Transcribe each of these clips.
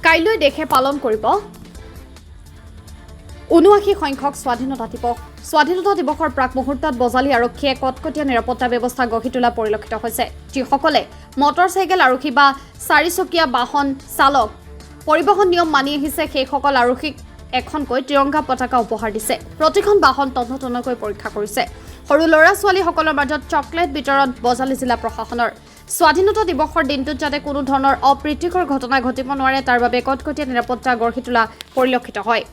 কাইলৈ দেশে পালন কৰিব 79 সংখ্যক স্বাধীনতা দিৱস। স্বাধীনতা দিৱসৰ প্ৰাক মুহূৰ্তত বজালী আৰক্ষীয়ে কটকটীয়া নিৰাপত্তা ব্যৱস্থা গঢ়ি তোলা পৰিলক্ষিত হৈছে। যিসকলে মটৰ চাইকেল আৰোহী বা চাৰিচকীয়া বাহন চালক পৰিবহণ নিয়ম মানি আহিছে, সেইসকল আৰক্ষীক এখনকৈ ত্ৰিৰংগা পতাকা উপহাৰ দিছে। প্ৰতিখন বাহন তন্ন তন্নকৈ পৰীক্ষা কৰিছে। সৰু ল'ৰা ছোৱালীসকলৰ মাজত চকলেট বিতৰণ বজালী জিলা প্ৰশাসনৰ। স্বাধীনতা দিৱসৰ দিনটোত যাতে কোনো ধৰণৰ অপ্ৰীতিকৰ ঘটনা ঘটিব নোৱাৰে, তাৰ বাবে কটকটীয়া নিৰাপত্তা গঢ়ি তোলা পৰিলক্ষিত হয়।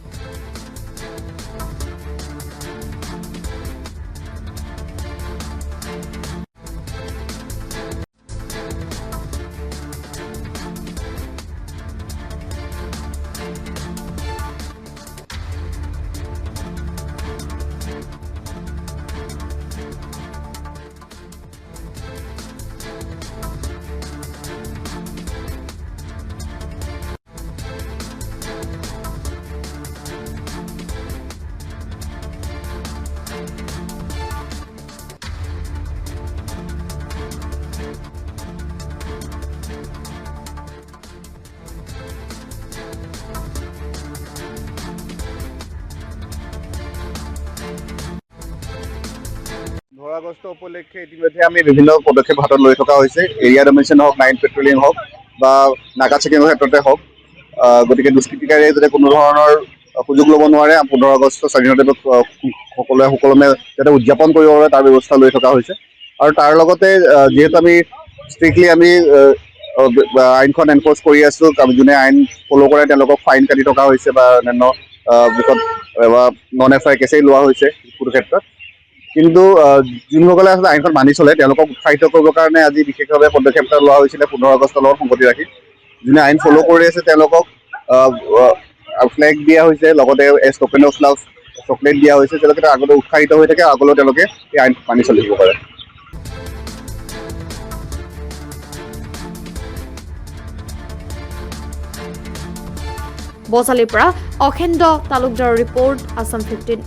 15 আগষ্ট উপলক্ষে ইতিমধ্যে আমি বিভিন্ন পদক্ষেপ হাতত লৈ থকা হৈছে, এৰিয়া ডমিনেশ্যন হওক, নাইট পেট্ৰলিং হওক বা নাকা চেকিঙৰ ক্ষেত্ৰতে হওক। গতিকে দুষ্কৃতিকাৰীয়ে যাতে কোনো ধৰণৰ সুযোগ ল'ব নোৱাৰে, 15 আগষ্ট স্বাধীনতা দিৱস সকলোৱে সুকলমে যাতে উদযাপন কৰিব পাৰে, তাৰ ব্যৱস্থা লৈ থকা হৈছে। আৰু তাৰ লগতে যিহেতু আমি ষ্ট্ৰিক্টলি আমি আইনখন এনফ'ৰ্চ কৰি আছোঁ, আমি যোনে আইন ফ'ল' কৰে তেওঁলোকক ফাইন কাটি থকা হৈছে বা অন্যান্য দিশত নন এফ I R কেছেই লোৱা হৈছে কোনো ক্ষেত্ৰত। কিন্তু যোনসকলে আচলতে আইনখন মানি চলে, তেওঁলোকক উৎসাহিত কৰিবৰ কাৰণে আজি বিশেষভাৱে পদক্ষেপ এটা লোৱা হৈছিলে 15 আগষ্টৰ লগত সংগতি ৰাখি। যোনে আইন ফ'ল' কৰি আছে, তেওঁলোকক ফ্লেগ দিয়া হৈছে, লগতে as token of love chocolate দিয়া হৈছে। তেওঁলোকে আগলৈ উৎসাহিত হৈ থাকে, আগলৈও তেওঁলোকে এই আইন মানি চলিব পাৰে। বজালীৰ পৰা অখেন্দ্ৰ তালুকদাৰৰ ৰিপৰ্ট, আছাম 15।